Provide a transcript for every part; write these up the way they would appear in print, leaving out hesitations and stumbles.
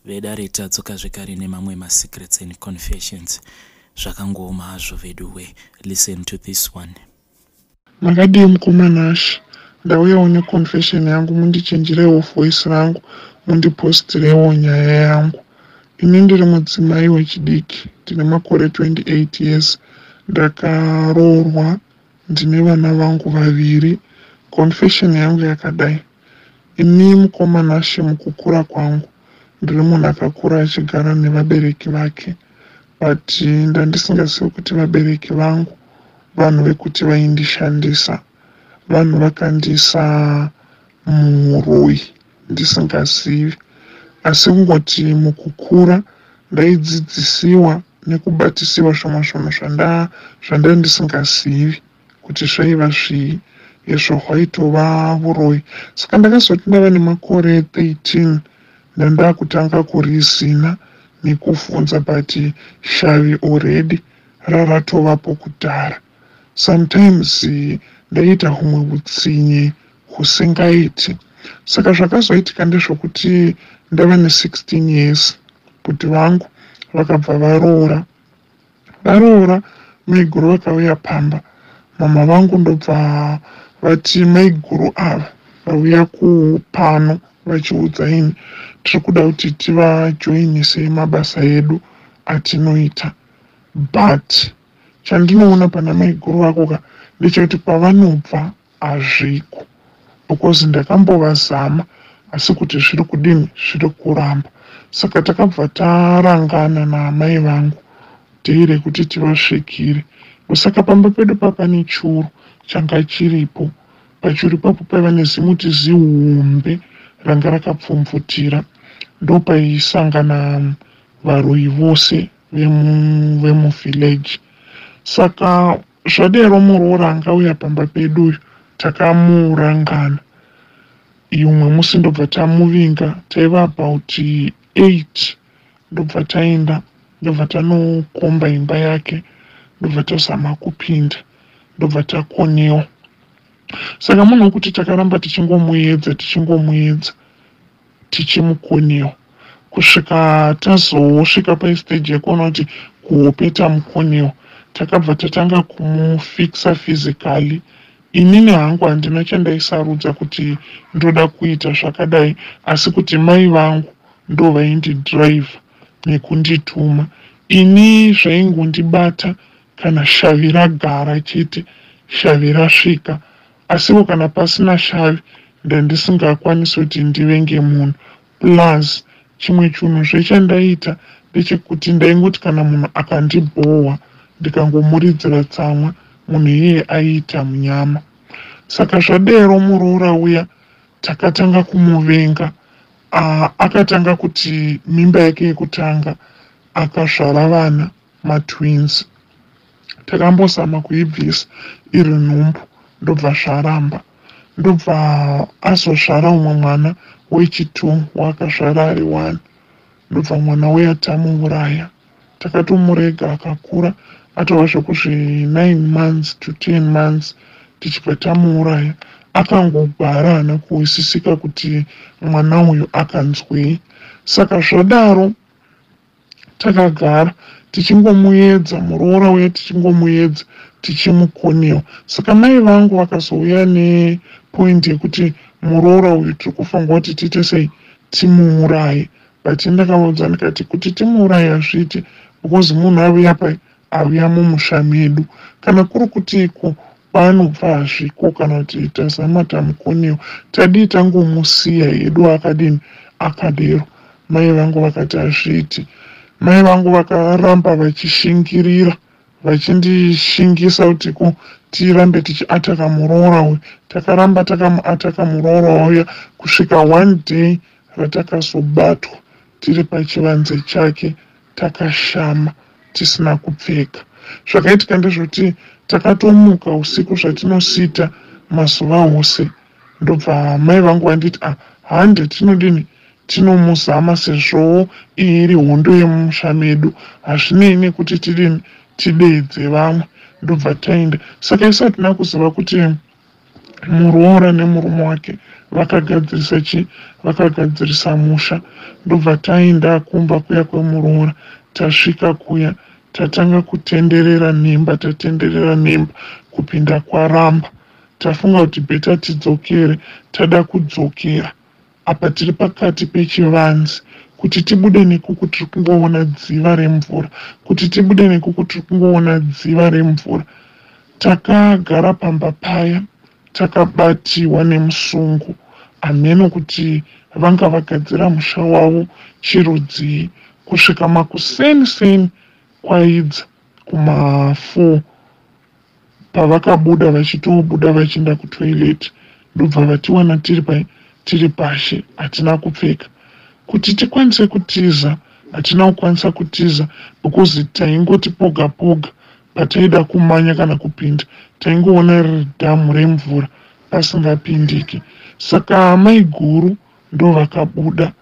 Vedare tadzoka zvekare nemamwe masecrets and confessions. Zvakangooma hazvo veduwe. Listen to this one. Makadii mukoma Nash? Ndauyawo neconfession yangu mundichinjirewo voice rangu mundipostirewo nyaya yangu. Ini ndiri mudzimai wechidiki ndine makore 28 years ndakaroorwa ndine vana vangu vaviri. Confession yangu yakadai. Ini mukoma Nashe mukukura kwangu ndiri munhu akakura achigara nevabereki vake but ndandisingazivi kuti vabereki vangu vanhu vekuti vaindishandisa vanhu vakandiisa muhuroyi ndisingazivi asi kungoti mukukura ndaidzidzisiwa nekubatisiwa zvimwe zvinhu zvandandisingazivi kuti zvaiva zvii izvo hwaitova vuroyi saka ndakazoti ndava nemakore 13 ndandakutanga kurizina nekuvhunza but shavi already raratovapo kudhara sometimes ndaiita humwe utsinye husingaiti saka zvakazoitika ndezvokuti ndava ne16 years bhuti vangu vakabva varoora varoora maiguru vakauya pamba mama vangu ndobva vati maiguru ava vauya kupano vachiudza ini tiri kuda kuti tivajoinise mabasa edu atinoita but chandinoona pana maiguru vako ka ndechekuti kwavanobva hazviko because ndakambovazama asi kuti zviri kudini zviri kuramba saka takabva tarangana naamai vangu day rekuti tivasvikire saka pamba pedu papane churu changa chiripo pachuru ipapo paiva nezimuti zihombe ranga rakapfumvutira ndopaisangana varoyi vose vemuvillage saka zvadero muroora angauya pamba peduyo takamurangana imwe musi ndobva tamuvinga taiva about 8 ndobva taenda ndobva tanokomba imba yake ndobva tazama kupinda ndobva takonewa saka munhu wekuti takaramba tichingomuedza tichingomuedza tichimukonewa kusvika tazosvika pastage yekuona kuti kuhope tamukonewa takabva tatanga kumufixa physically inini hangu handina chandaisarudza kuti ndoda kuita zvakadai asi kuti mai vangu ndo vaindidhiraivha nekundituma ini zvaingondibata kana shavi ragara chete shavi rasvika asiwo kana pasina shavi ndandisingakwanisi kuti ndivenge munhu plus chimwe chinhu zvechandaita ndechekuti ndaingoti kana munhu akandibhohwa ndikangomuridzira tsamwa munhu iyeye aiita munyama saka zvadero muroora uya takatanga kumuvenga akatanga kuti mimba yake yekutanga akazvara vana matwins takambozama kuibvisa iri nhumbu ndobva zvaramba ndobva azozvara umwe mwana wechi2 waakazvara ari 1 ndobva mwana uya tamuuraya takatomurega akakura atova zvekuzvi 9 months to 10 months tichibva tamuuraya akangogara haana kuhwisisika kuti mwana uyu akanzwei saka zvadaro takagara tichingomuedza muroora uya tichingomuedza tichimukonewa saka mai vangu vakazouya nepoint yekuti muroora uyu tiri kufunga kuti tiite sei timuuraye but ndakavaudza ndikati kuti timuuraye hazviiti because munhu auya pai auya mumusha medu kana kuri kuti iko kwaanobva hazviko kana kuti tazama tamukonewa tadii tangomusiya hedu akadini akadero mai vangu vakati hazviiti mai vangu vakaramba vachishingirira vachindishingisa kuti ko tirambe tichiataka muroora uyu takaramba takamuataka muroora uya kusvika one day ratakazobatwa tiri pachivanze chake takashama tisina kupfeka zvakaitika ndezvekuti takatomuka usiku zvatinosita mazuva ose ndobva mai vangu vanditi ah hande tinodini tinomuzama sezvo iyi iri hondo yemumusha medu hazvinei nekuti tidini tideedze vamwe ndobva taenda saka isu hatina kuziva kuti Muroora nemurume wake vakagadzirisa chi vakagadzirisa musha, ndobva taenda kumba kuya kwemuroora. Tasvika kuya, tatanga kutenderera nemba, tatenderera nemba, kupinda kwaramba. Tafunga kuti better tidzokere. Tada kudzokera, apa tiri pakati pechivanze. Kuti tibude nekuku, tiri kungoona dziva remvura. Kuti tibude nekuku, tiri kungoona dziva remvura. Takagara pamba paya takabatiwa nemusungo. Hameno kuti vanga vagadzira musha wavo chirudzii. Kusvika makuseni seni, kwaidza kuma4, pavakabuda, vachitobuda vachienda kutoilet, ndobva vatiwana tiri pashe, hatina kupfeka. Kuti tikwanise kutiza, hatina kukwanisa kutiza because taingoti poga poga pataida kumanya kana kupinda, taingoona riri dhamu remvura pasingapindiki. Saka maiguru ndo vakabuda,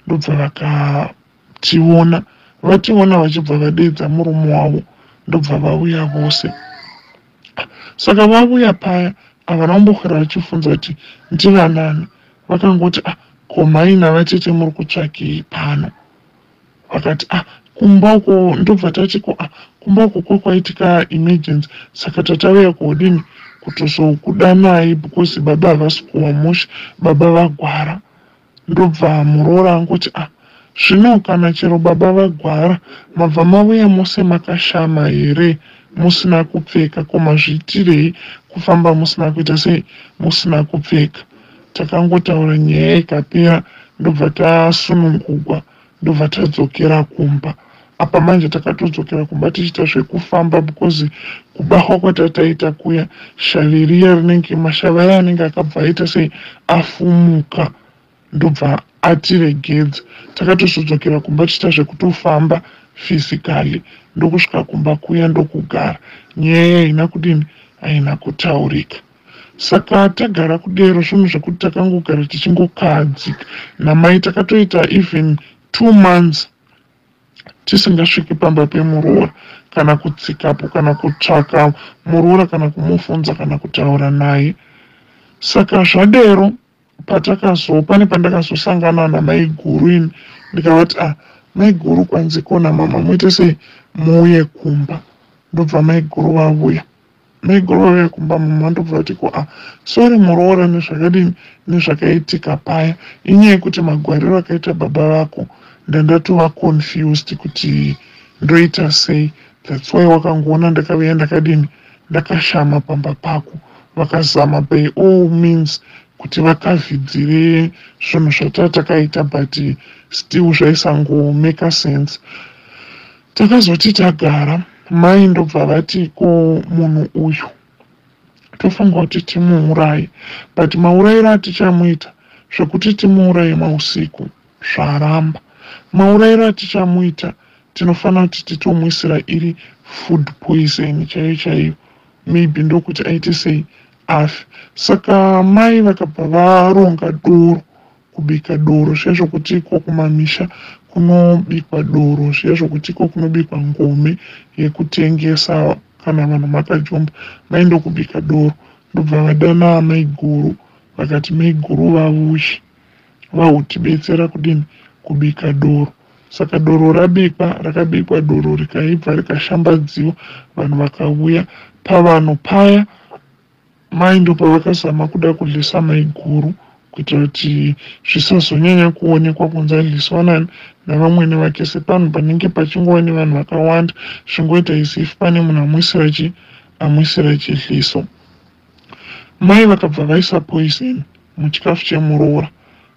ndobva vakationa. Vationa, vachibva vadedza murume wavo, ndobva vauya vose. Saka vavuya paya, havana kumboswera vachifunza kuti ndivanani. Vakangoti, "Ah, ko mhai navatete muri kutsvakei pano?" Vakati, "Ah, kumba uko." Ndobva tati, "Ko, ah, kumba uko kwakwaitika emergency, saka tatauya kodini kutozokudanai because baba havasi kuwa mushe, baba vagwara." Ndobva muroora angoti, "Ah, zvino kana chero baba vagwara, mabva mauya mose makashama here, musina kupfeka? Ko mazviitirei kufamba musina kuita sei, musina kupfeka?" Takangotaura, nyaya ikapera, ndobva tasunungugwa, ndobva tadzokera kumba. Apa manje takatodzokera kumba tichiita zvekufamba because kubahwa kwatataita kuya, shavi riya rinenge mashavi aya anenge akabva aita sei, afumuka, ndobva atiregedza. Takatozodzokera kumba tichiita zvekutofamba physically, ndokusvika kumba kuya, ndokugara. Nyaya haina kudini, haina kutaurika. Saka tagara kudero, zvinhu zvekuti takangogara tichingokahadzika namai. Takatoita even 2 months tisingasviki pamba pemuroora, kana kutsikapo, kana kutsvaka muroora, kana kumufunza, kana kutaura naye. Saka zvadero, patakazo pane pandakazosangana namaiguru ini, ndikavati, "Ah, maiguru, kwanzi kona mama muite sei, muuye kumba." Ndobva maiguru vavuya. Maiguru vauya kumba, mama ndobva vati, "Ko, ah, sorry muroora nezvakadini, nezvakaitika paya. Inyaya yekuti magwariro akaita baba vako, ndandatova confused kuti ndoita sei. That's why wakangoona ndakauya ndakadini, ndakashama pamba pako." Vakazama by all means kuti vakavhidzire zvinhu zvatatakaita, but still zvaisangomake sense. Takazoti tagara, mai ndobva vati, "Ko munhu uyu tofunga kuti timuuraye, but maurayiro atichamuita, zvekuti timuuraye mausiku zvaramba. Maurayiro atichamuita, tinofanira kuti titomuisira iri food poison chaiyo chaiyo, maybe ndokuti aite sei, afe." Saka mai vakabva varonga doro, kubika doro zviya zvokuti iko kumamisha kunobikwa doro zviya zvokuti iko kunobikwa ngome yekutengesa kana vanhu makajomba. Maenda kubika doro, ndobva vadana maiguru, vakati maiguru vavuye vahutibetsera kudini, kubika doro. Saka doro rabikwa, rakabikwa doro rikaibva, rikashambadziwa, vanhu vakauya. Pavanhu paya, mai ndopavakazama kuda kudlisa maiguru kuitira kuti zvisazonyanya kuonekwa kunzi adliswa nani, navamwene vake, sepanhu panenge pachingova nevanhu vakawanda, zvingoita as if pane munhu amuisira chi amuisira chidliso. Mai vakabva vaisa poison muchikafu chemuroora,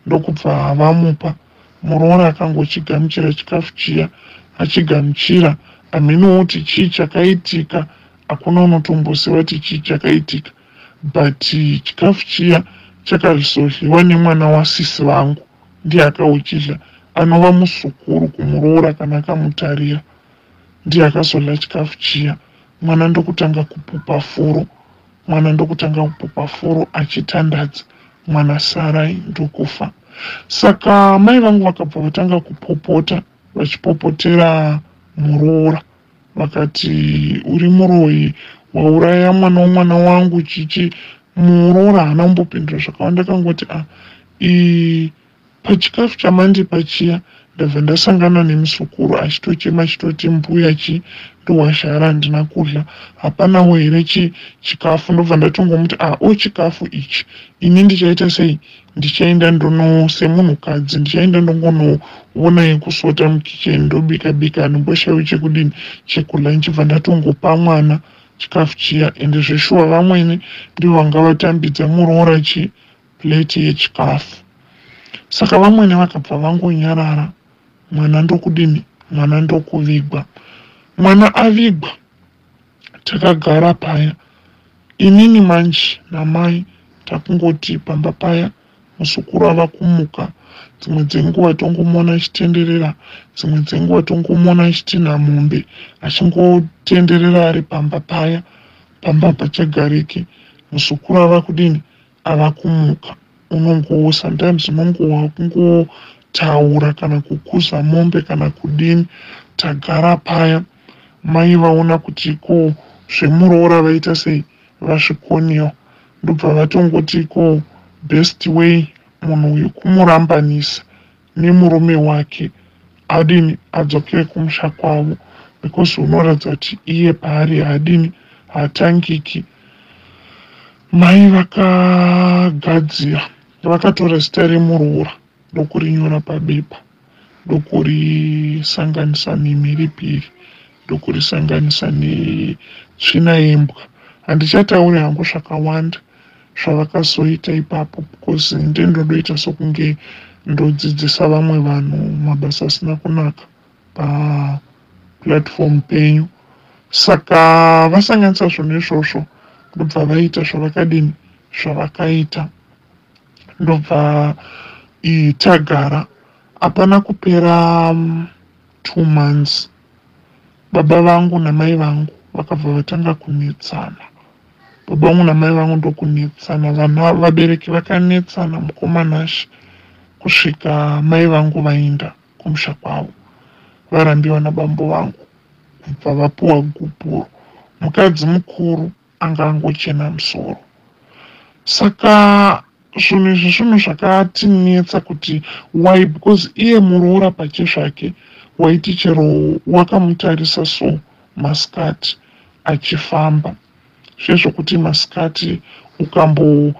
ndokubva vamupa. Muroora akangochigamuchira chikafu chiya, achigamuchira, hamenowo kuti chii chakaitika. Hakuna unotomboziva kuti chii chakaitika, but chikafu chiya chakazodyiwa nemwana wasisi vangu. Ndiye akauchidya, anova muzukuru kumuroora kana akamutarira. Ndiye akazodya chikafu chiya. Mwana ndokutanga kupupa furo, mwana ndokutanga kupupa furo achitandadza. Mwana sarai, ndokufa. Saka mai vangu vakabva vatanga kupopota, vachipopotera muroora, vakati, "Uri muroyi, wauraya mwana womwana wangu." Chichi Muroora haana kumbopindura zvakawanda, akangoti a pachikafu chamandipa chiya ndabva ndasangana nemusukuru achitochema achitoti mbuya chi ndohwazhara handina kudya, hapanawo here chikafu? Ndobva ndatongomuti a o chikafu ichi ini ndichaita sei? Ndichaenda ndono semunhukadzi ndichaenda ndongonoona yekusota mukicheni ndobika bika, handimboshayiwi chekudini chekudya. Ndichibva ndatongopa mwana chikafu chiya. Ende zveshuwa vamwene ndivo vanga vatambidza muroora chi plate yechikafu. Saka vamwene vakabva vangonyarara, mwana ndokudini, mwana ndokuvigwa. Mwana avigwa, takagara paya inini manje namai takungoti pamba paya musukuru ava kumuka, dzimwe dzenguva tongomuona achitenderera, dzimwe dzenguva tongomuona achitinha mombe achingotenderera ari pamba paya, pamba hapachagariki. Musukuru ava kudini, ava kumuka, unongo sometimes unongowa kungotaura kana kukuza mombe kana kudini. Tagara paya mai vaona kuti ko zvemuroora vaita sei, vasvikoniwa, ndobva vatongoti ko best way munhu uyu kumurambanisa nemurume wake, adini, adzokere kumusha kwavo, because unoratidza kuti iye paari haadini, haatangiki. Mai vakagadzira, vakatora zita remuroora ndokurinyora pabepa, ndokurisanganisa nemhiripiri, ndokurisanganisa netsvina yembwa. Handichatauri hangu zvakawanda zvavakazoita ipapo because ndindodoita sokunge ndodzidzisa vamwe vanhu mabasa asina kunaka paplatform penyu. Saka vasanganisa zvinhu izvozvo, ndobva vaita zvavakadini, zvavakaita, ndobva tagara. Hapana kupera 2 months, baba vangu namai vangu vakabva vatanga kunetsana. Baba vangu namai vangu ndokunetsana, vana vabereki vakanetsana mukoma Nashe kusvika mai vangu vaenda kumusha kwavo, varambiwa nabambo vangu, kubva vapuwa gupuro. Mukadzi mukuru anga angochena musoro. Saka zvinhu izvi zvinhu zvakatinetsa kuti why, because iye muroora pachezvake waiti chero wakamutarisa so masikati achifamba, zvezvokuti masikati ukambodedza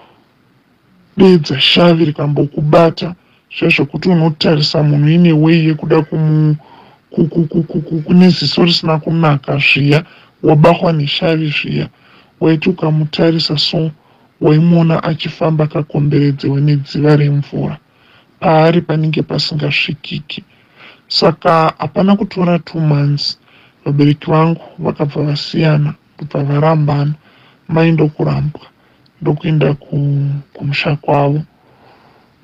shavi rikambokubata, zvezvokuti unotarisa munhu ine way yekuda kune ziso risina kunaka zviya, wabahwa neshavi zviya, waiti ukamutarisa so waimuona achifamba akakomberedzewa nedziva remvura, paari panenge pasingasvikiki. Saka hapana kutora 2 months, vabereki vangu vakabva vasiyana, ndobva varambana. Mai ndokurambwa, ndokuenda kumusha kwavo.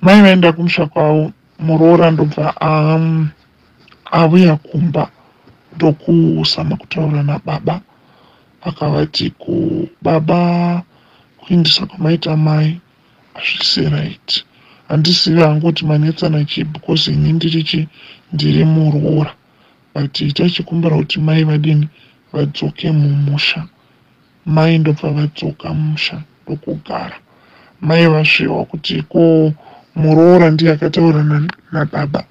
Mai vaenda kumusha kwavo, muroora ndobva auya kumba, ndokusama kutaura nababa. Akavati ku baba, kuindisa kwamaita mai hazvisi right. Handizivi hangu kuti manetsana chii, because ini ndiri chi ndiri muroora, but tachikumbira kuti mai vadini, vadzoke mumusha. Mai ndobva vadzoka mumusha ndokugara. Mai vasviwa kuti ko muroora ndiye akataura nababa,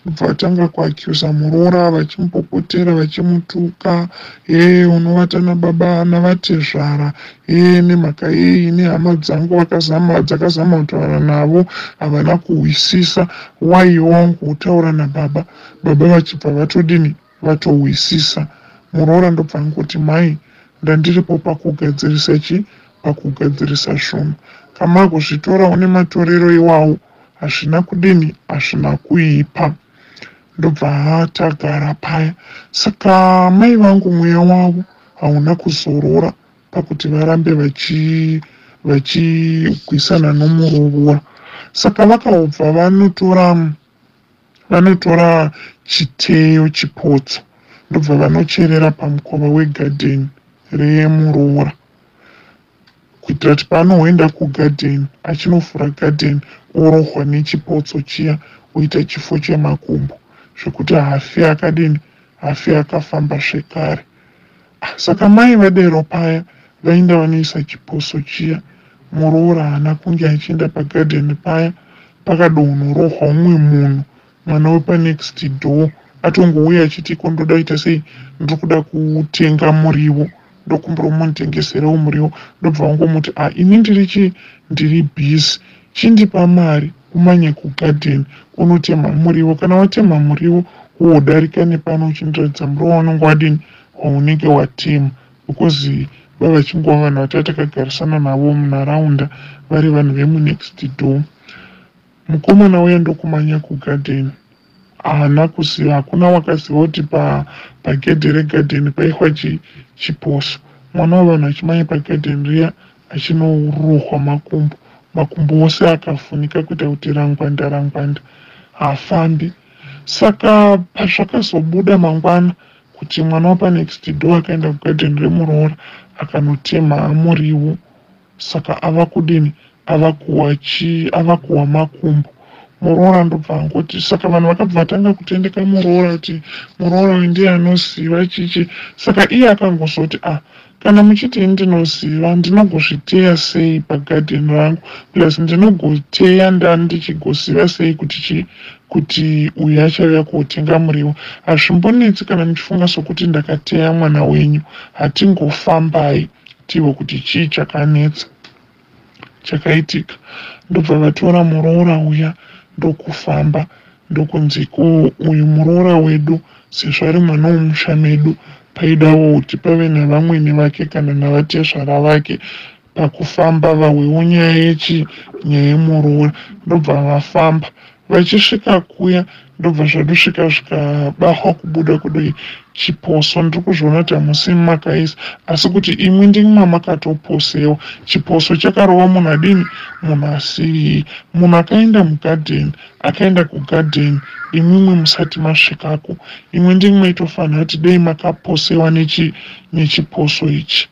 ndobva vatanga kuaccusa muroora, vachimupopotera, vachimutuka, he unovata nababa navatezvara, he nemhaka yei, nehama dzangu vakazama dzakazama kutaura navo havana kuhwisisa, waiwo wangotaura nababa, baba vachibva vatodini, vatohwisisa. Muroora ndobva angoti mai ndandiripo pakugadzirisa chi pakugadzirisa zvinhu, kamagozvitorawo nematorero iwawo hazvina kudini, hazvina kuipa. Ndobva tagara paya. Saka mai vangu mweya wavo hauna kuzorora pakuti varambe vachigwisana nomuroora. Saka vakaobva vanotora chiteyo chipotso, ndobva vanocherera pamukova wegadheni remuroora, kuitira kuti paanoenda kugadheni achinofura gadheni orohwa nechipotso chiya, oita chifo chemakumbo zvekuti hafi akadini, hafi akafamba zvekare. Saka mai vadero paya vaenda vanoisa chiposo chiya, Muroora haana kunge achienda pagadheni paya, pakadonhorohwa umwe munhu, mwana wepanext door, atongouya achiti ko ndoda kuita sei, ndiri kuda kutenga muriwo, ndokumbira munditengeserewo muriwo. Ndobva vangomuti, a ini ndiri chii, ndiri busy, chindipa mari umanye kugadheni unotema muriwo. Kana watema muriwo wodarika nepano uchindiratidza muriwo waunenge wadini, waunenge watema. Because vavachingova vanhu vatava takagarisana navo munharaunda, vari vanhu vemunext door. Mukomana uya ndokumanya kugadheni, haana kuziva, hakuna wakaziva kuti pagedhe regadheni paihwa chiposo. Mwana wavanhu achimanya pagadheni riya achinorohwa makumbo, makumbo ose akafunika kuita kuti rangwanda rangwanda, hafambi. Saka pazvakazobuda mangwana kuti mwana wapanext door akaenda kugadheni remuroora akanotema muriwo, saka ava kudini, ava kuwa makumbo. Muroora ndobva angoti, saka vanhu vakabva vatanga kutendeka muroora kuti muroora uyu ndiye anoziva chichi. Saka iye akangozoti, a kana muchiti ndinoziva, ndinogozviteya sei pagadheni rangu, plus ndinogoteya ndandichigoziva sei kuti chi kuti uyu achauya kotenga muriwo? Hazvimbonetsi kana muchifunga sokuti ndakateya mwana wenyu, hatingofambai tivo kuti chii chakanetsa chakaitika. Ndobva vatora muroora uya ndokufamba, ndokunzi ko uyu muroora wedu sezvo ari mwana womusha medu, paidawo kuti pave navamwene vake kana navatezvara vake pakufamba, vahwewo nyaya yechi nyaya yemuroora. Ndobva vafamba, vachisvika kuya ndobva zvadosvika zvikabahwa kubuda kudoi chiposo. Ndiri kuzviona kuti hamusi makaisa, asi kuti imwi ndimwa makatoposewa. Chiposo chakarova munhu adini, munhu asiriye, munhu akaenda mugadheni, akaenda kugadheni imwimwe musati masvikako. Imwe ndimwe maitofanira kuti dei makaposewa nechiposo ichi.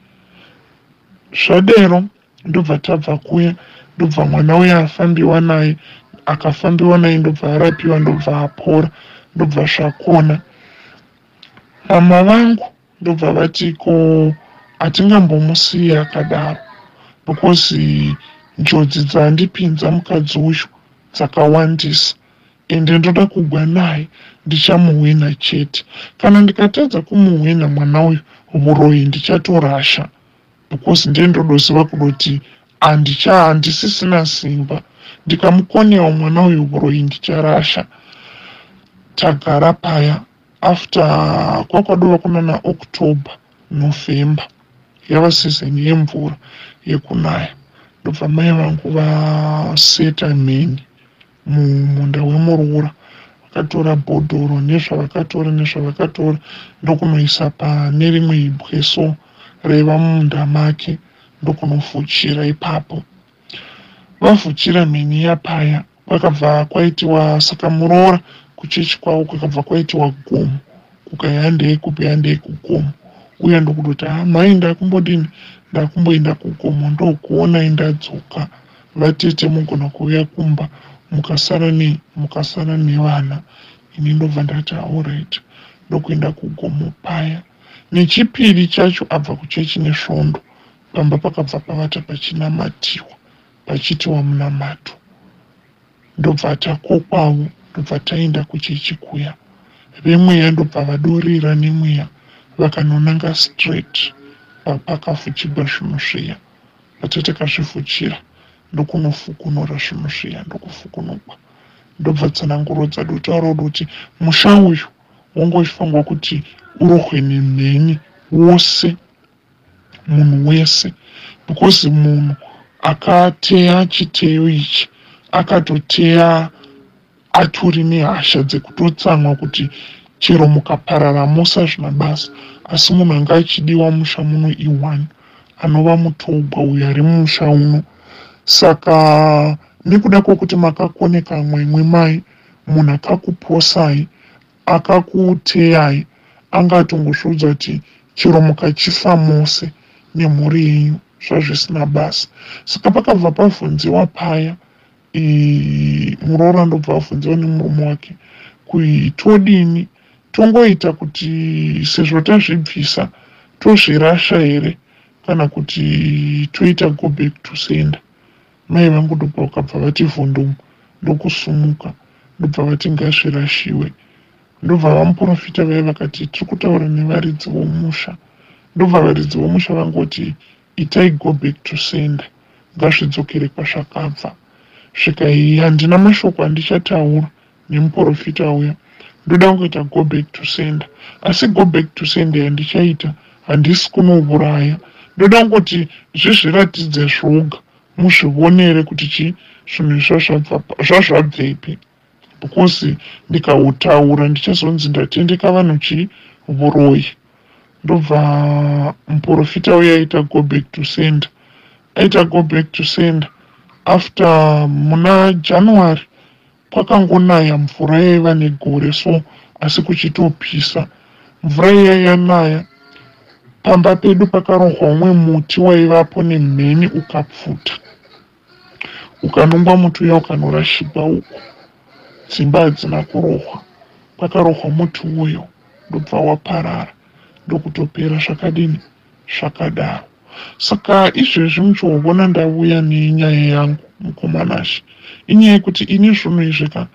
Zvadero ndobva tabva kuya, ndobva mwana uya afambiwa naye, akafambiwa naye ndobva arapiwa, ndobva apora, ndobva zvakona. Mama vangu ndobva vati ko hatingambomusiyi akadaro, because njodzi dzandipinza mukadzi uyu dzakawandisa, ende ndoda kugwa naye, ndichamuhwina chete. Kana ndikatadza kumuhwina mwana uyu, uroyi ndichatorasha, because ndiye ndodoziva kudoti handisisina simba. Ndikamukonewa mwana uyu, uroyi ndicharasha. Tagara paya, after kwakwadova kunana October, November, yava season yemvura yekunaya, ndobva mai vangu vaseta mheni mumunda wemuroora. Vakatora bhodhoro nezvavakatora nezvavakatora, ndokunoisa pane rimwe ibwe so raiva mumunda make, ndokunofuchira ipapo. Vafuchira mheni yapaya, kwakabva kwaitiwa, saka muroora kuchechi kwavo kwakabva kwaitiwa gomo, kukahandei kupi, handei kugomo uya. Ndokutoti, ha mhai, ndakumbodini, ndakumboenda kugomo, ndokuonai ndadzoka. Vatete mugona kuuya kumba mukasara nei, mukasara nevana. Ini ndobva ndati alright, ndokuenda kugomo paya. Nechipiri chacho abva kuchechi nesvondo, pamba pakabva pavata pachinamatiwa, pachitiwa munamato. Ndobva takokwawo, ndobva taenda kuchechi kuya. Vemweya ndobva vadorira nemweya, vakanonanga straight pakafuchigwa zvinhu zviya, patatakazvifuchira, ndokunofukunura zvinhu zviya, ndokufukunurwa. Ndobva tsananguro dzadotaura kuti musha uyu wanga uchifanirwa kuti urohwe nemheni wose, munhu wese, because munhu akateya chiteyo ichi akatoteya atori nehasha dzekutotsamwa kuti chero mukaparara mose hazvina basa, asi munhu anga achidiwa musha muno i1 anova mutogwa uyo ari mumusha uno. Saka nekuda kwokuti makakoneka mwemwe mai, munhu akakuposai, akakuteyai, anga atongozviudza kuti chero mukachifa mose nemhuri yenyu zvazvisina basa. Saka pakabva pavhunziwa paya, muroora ndobva avhunziwa nemurume wake kui todini, tongoita kuti sezvo tazvibvisa tozvirasha here, kana kuti toita go back to sender? Mai vangu ndobva vakabva vati vhundumu ndokusumuka ndobva vati ngazvirashiwe. Ndobva vamuprofita vaya vakati tiri kutaura nevaridzi vomusha. Ndobva varidzi vomusha vangoti itai go back to sender ngazvidzokere kwazvakabva. Svikai handina mashoko andichataura nemuprofita uya. Ndoda kungoita go back to sender. Asi go back to sender yandichaita handisi kunouraya. Ndoda kungoti zvizviratidze zvoga muzvionere kuti chii zvinhu izvi zvazvabvepi because ndikautaura ndichazonzi ndatendeka vanhu chii vuroyi. Ndobva muprofita uya aita go back to sender. Aita go back to sender after muna January kwakangonaya mvura yaiva negore so asi kuchitopisa. Mvura iya yanaya pamba pedu pakarohwa umwe muti waivapo nemheni ukapfuta. Ukanongwa muti uya ukanorashikwa uko. Dzimba hadzina kurohwa. Pakarohwa muti uyo ndobva waparara ndokutopera zvakadini zvakadaro. Saka izvezvi muchiovona ndauya nenyaya yangu mukoma Nashe. Inyaya yekuti ini zvinhu izvi ka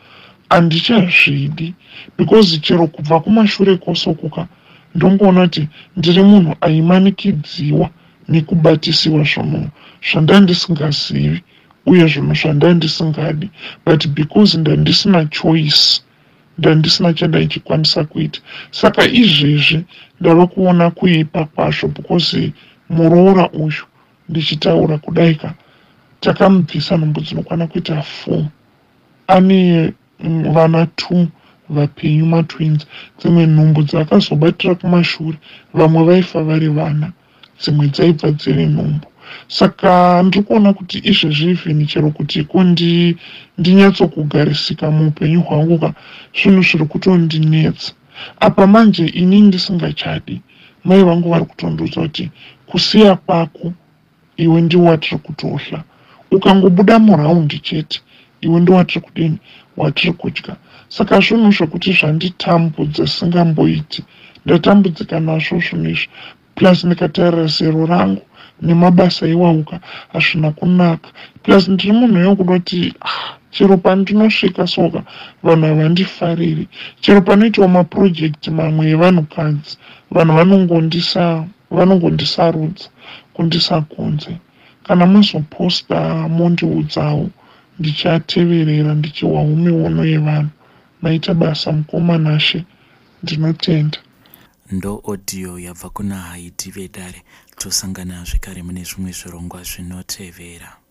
handichazvidi because chero kubva kumashure kwose uku ka ndongoona kuti ndiri munhu aimanikidziwa nekubatisiwa zvinhu zvandandisingazivi uye zvinhu zvandandisingadi but because ndandisina choice ndandisina chandaichikwanisa kuita. Saka izvezvi ndava kuona kuipa kwazvo because muroora uyu ndichitaura kudai ka takamubvisa nhumbu dzinokwana kuita 4 ane vana 2 vapenyu matwins. Dzimwe nhumbu dzaakazobatira kumashure vamwe vaifa vari vana dzimwe dzaibva dziri nhumbu. Saka ndiri kuona kuti izvezvi even chero kuti ko ndinyatsokugarisika muupenyu hwangu ka zvinhu zviri kutondinetsa. Apa manje ini ndisingachadi mai vangu vari kutondiudza kuti kusiya kwako iwe ndiwe watiri kutohla. Ukangobuda muraundi chete iwe ndiwe watiri kudini watiri kudya. Saka zvinhu zvekuti zvanditambudza singamboiti. Ndatambudzika nazvo zvinhu izvi. Plus ndikatarira zero rangu nemabasa iwauka hazvina kunaka. Plus ndiri munhu wekudoti chero pandinosvika soka vanhu havandifariri. Chero panoitwa mapurojekti mamwe evanhukadzi vanhu vanongondisarudza kundisa kunze. Kana mazoposta mondiudzawo ndichateverera ndichihwawo miono yevanhu. Maita basa mukoma Nashe ndinotenda. Ndo audio yabva kuna Haidi vedare. Tosangana zvekare mune zvimwe zvirongwa zvinotevera.